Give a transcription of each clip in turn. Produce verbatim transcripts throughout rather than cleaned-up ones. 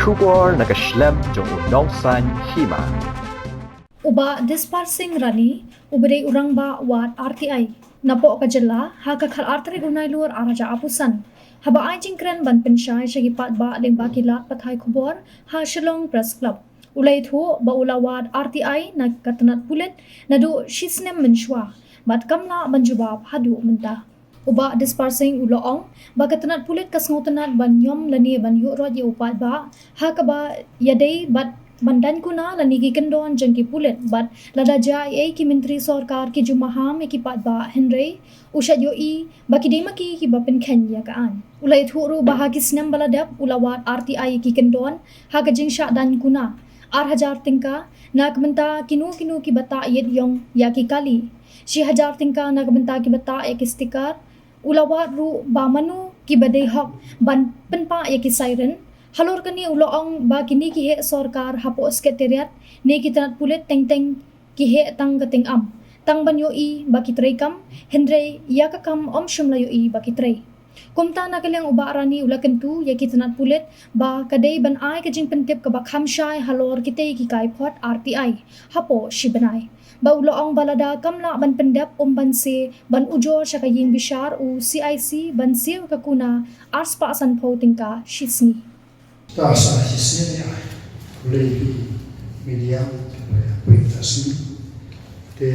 Khubor na ka shlem jong u Nongsaiñ Hima. U Bah Dispar Singh Rani, uba dei u rangbah wad R T I napoh ka jylla, ha ka khat ar tarik u Nailur ar hajar arphew san, haba ai jingkren ban pynshai sha ki paidbah lyngba ki lad pathai khubor ha Shillong Press Club, u la ïathuh ba u la wad R T I na ka tnat pulit naduh shisnem mynshuwa, bad kam lah ban jubab haduh mynta. U Bah Dispar Singh u la ong ba ka tnat pulit ka sngewtynnat ban ñiom lane ban ïuh roit ïa u paidbah, ha kaba ïadei bad ban daiñ kuna lane ki kyndon jong ki pulit, bad lada jia ei ei ki myntri sorkar ki ju maham ïa ki paidbah, hynrei u shait ïohi ba ki dei ma ki kiba pynkheiñ ïa ka aiñ. U la ïathuh ruh ba ha ki snem ba la dep u la wad R T I ïa ki kyndon ha ka jingshah daiñ kuna ar hajar tyngka na ka bynta kino kino kiba tah ïit ïong ïa ki kali, shi hajar tyngka na ka bynta kiba tah ïa ki sticker. U la wad ruh ba mano kiba dei hok ban pynpah ïa ki siren. Halor kane u la ong ba kine ki heh sorkar hapoh Secretariat ne ki tnat pulit teng teng ki heh tang ka tyngam, tang ban ïohi ba ki trei kam, hynrei ïa ka kam ym shym la ïohi ba ki trei. Kumta na ka liang u Bah Rani u la kyntu ïa ki tnat pulit ba ka dei ban ai ka jingpyntip kaba kham shai halor kitei ki kaiphod R T I hapoh shi bnai. Ba u la ong ba lada kam lah ban pyndep, um ban se ban ujor sha ka ïing bishar u C I C ban siew ka kuna ar spah sanphew tyngka shi sngi. Te sa shisien ïa, khublei ïa phi media, khublei ïa phi mynta ka sngi. Te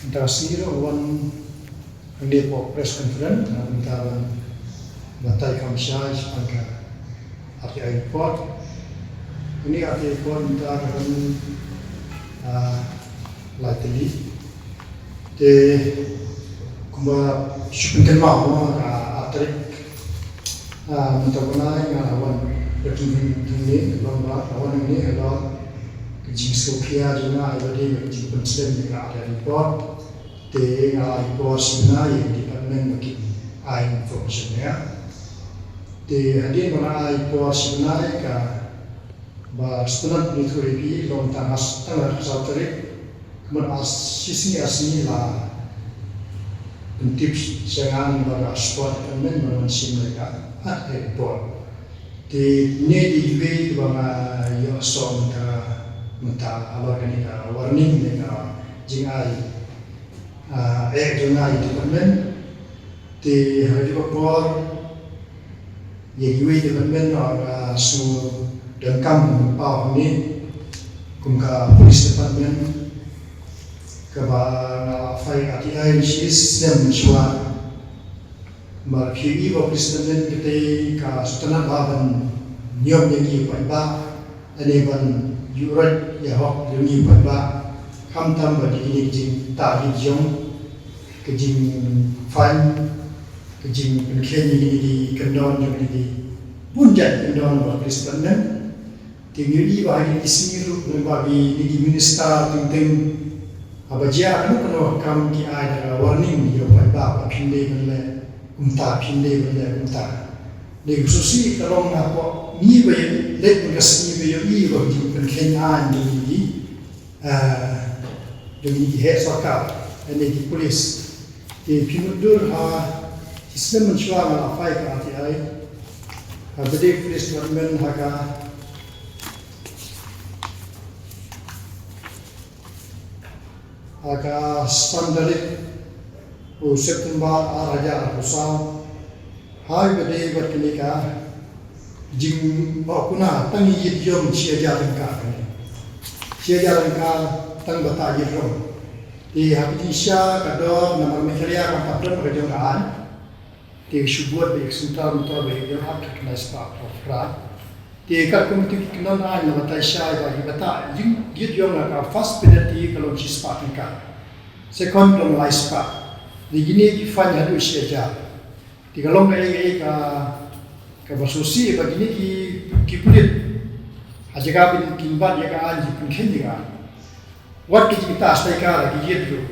mynta ka sngi ruh wan hangne hapoh press conference, na ka bynta ban batai kham shai shaphang ka R T I report. Kane ka R T I report mynta ka don, ah, lai tylli. Te kumba shu pynkynmaw mo, ah, ar tarik, ah, mynta u bnai nga la wan ka jingpynhynne, ka long ba la wan hangne halor ka jingsngewkhia jong nga ïa lade ka jingpynslem ïa ka R T I report. Te nga la ai por shi bnai ïa ka department ba kin ai information ïa nga. Te hadien ba nga la ai por shi bnai, ka ba sngewtynnat ban ïathuh ïa phi, long tang ha, tang ha ka saw tarik, kumno ar shi sngi, ar sngi la pyntip sha nga ba ka sport department ban wan shim ïa ka, ah, report. Te ne dei iwei kaba nga ïohsngew mynta, mynta halor kane ka warning ne ka jingai, ah, eh, jong nga ïa u department. Te ha kaba por ïa kiwei ki department, ah, nga sngew donkam ban pynpaw hangne kum ka police department kaba nga la phai R T I shi snem mynshuwa. Namar phi ïohi ba police department katei ka sngewtynnat bha ban ñiom ïa ngi u paidbah, lane ban ïuh roit ïa hok jong ngi u paidbah, khamtam ba dei kine ki jingtah ïit ïong, ka jingfine, ka jingpynkheiñ ïa kine ki kyndon jong kine ki bun jait kyndon ba police department. Te ngi ïohi ba ha kine ki sngi ruh, lyngba kine ki minister teng teng, haba jia kano kano ka kam ki ai da ka warning ïa u paidbah ba phim dei ban leh kumta, phim dei ban leh kumta. Dei ka sngewsih ka long hapoh ngi ba ïa leit bad ka sngi ba ïohi ba ka jingpynkheiñ aiñ jong kine ki, ah, jong kine ki heh sorkar, lane ki police. Te phi mutdur ha shi snem mynshuwa nga la phai ka R T I, ha ka Bede Police Department, ha ka, ha ka san tarik u September ar hajar arphew saw. Ha kaba dei bad kane ka jingbaw kuna tang ïit ïong shi hajar tyngka kane. Shi hajar tyngka tang ba tah ïit ïong. Te ha ka jingshisha ka dor namar Meghalaya kam pat don ka jong ka aiñ. Te shu bud ba ïa ka syntar motor ba ïa ka ïong hap ka khyndai spah phra. Te katkum kito ki kyndon aiñ la batai shai ba ïa ba tah ïit ïong, ïit ïong la ka first penalty ka long shi spah tyngka. Second ka long lai spah. Te kine ki fine haduh shi hajar. Te ka long kaei kaei ka, kaba sngewsih ba kine ki, ki pulit ha jaka ban kin bat ïa ka aiñ, ki pynkheiñ ïa ka aiñ. Wat ki jingtah stai kar ki ïit ruh.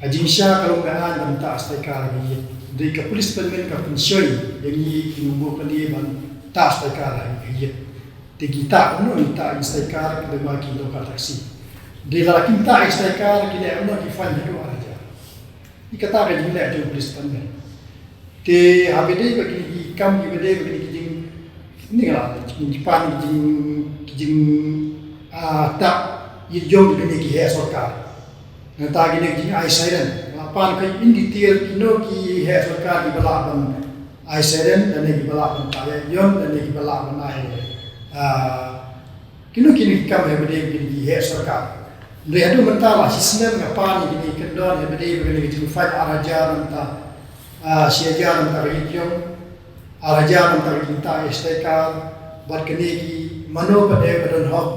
Ha jingshisha ka long ka aiñ ban tah stai kar ki ïit. Dei ka police department ka pynshoi ïa ngi ki nongbuh kali ban tah stai kar ki ïit. Te ki tah kumno, ki tah stai kar ki, dei ma ki local taxi. Dei lada kim tah stai kar ki leh kumno, ki fine haduh ar hajar. Ïa kata ka jingleh jong u police department. Te haba dei ba kine ki kam, kiba dei ba kine ki jing, Ni la jing pan jing jing ah, tak yit yong kine ki heh sorkar. Nangta kine ki jing ai siren. La pan ka in detail kino ki heh sorkar ki ba lah ban ai siren, lane ki ba lah ban tai yon, lane ki ba lah ban ai ah, kino kino ki kam heh ba dei kine ki heh sorkar. Hynrei haduh mynta la shi snem nga pan kine ki kyndon heh ba dei kine ki jing flight ar hajar nangta ah, shi hajar nangta ka yit yong. Ar hajar nangta ka jingtah ïa stay car bad kine ki mano ba dei ba don hok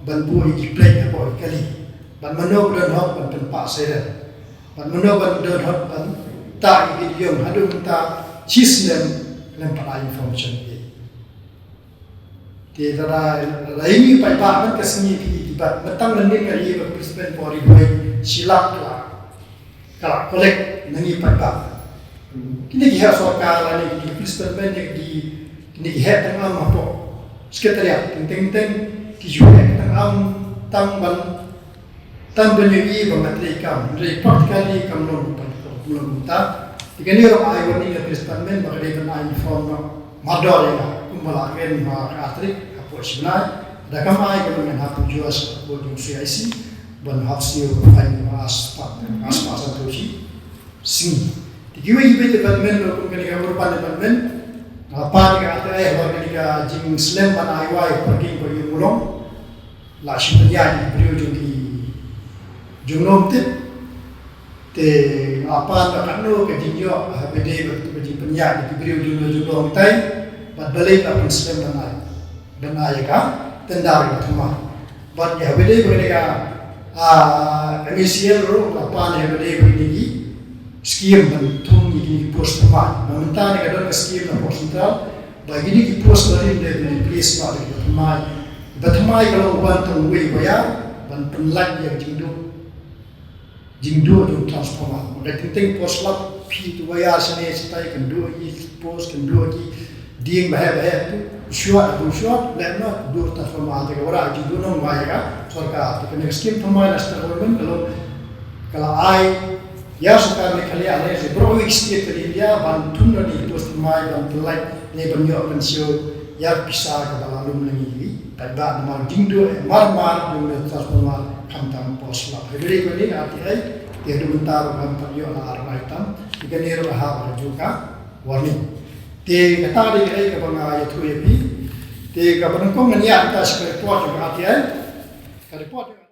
ban buh ïa ki plate hapoh ki kali. Bad mano ba don hok ban pynpah siren. Bad mano ba don hok ban tah ïa ki yong haduh mynta shi snem lem pat ai information ïa. Te lada lada ïa ngi paidbah ban ka sngi ki ki bad mynta mynnin ka ïa ba ka policeman por ri bai shi lak la. Ka la collect na ngi paidbah. Kine ki heh sorkar lane ki policeman ne ki kine ki heh tang am hapoh secretariat teng teng teng ki ju heh tang am tang ban tang ban ïohi ba nga trei kam hynrei practically kam long ba kam long mynta. Te kane ruh ai warning ïa ka policeman ba ka dei ban ai uniform noh mardor ïa nga kumba la kren ha ka artrik hapoh shi bnai. Da kam ai ka long ngan hap jua hapoh jong C I C ban hap siew ba fine ba as pa as pa sa to shi sngi. Te kiwei kiwei te ban men ruh kum kane ka urban ban men. Nga pan ka ate ai haba kane ka jingslem ban ai wai parking ba ïa mulong. La shi pynïaid ki briew jong ki jong nongtip. Te nga pan ba katno ka jingïoh haba dei ba ka jingpynïaid ki briew jong nong jong nongtai. Bad balei la pynslem ban ai ban ai ka tender ka thymmai. Bad ïa haba dei ba kane ka ah, M A C L ruh la pan ïa haba dei ba kine ki skim ban thung ïa kine ki post thymmai. Ba mynta ne ka don ka skim na post central ba kine ki post ba rin dei ban replace ba da ki thymmai. Ba thymmai ka long ban tang wei ba ïa ban pynlait ïa ka jingduh jingduh jong transformer. Ba ka teng teng post lap phi tu wire shane shatai kan duh ki post kan duh ki ding ba heh ba heh tu shuat tu shuat leh na duh transformer te ka wara jingduh nong ba ïa ka sorkar. Te kane ka skim thymmai na state government ka long ka la ai ïa sorkar Meghalaya ne se bro wik state ka India ban thung na di post thymmai ban pynlait ne ban ïoh ban siew ïa pisa ka ba la lum na ngi. Paidbah namar jingduh eh mar mar jong le transformer khamtam post lap. Hynrei kane ka R T I te haduh mynta ruh khamtam ïoh la ar bai tam. Te kane ruh ha ba ju ka warning. Te kata dei kaei kaba nga ïathuh ïa phi. Te kaba nyngkong ngan ïa kata shi ka report jong ka R T I. Ka report jong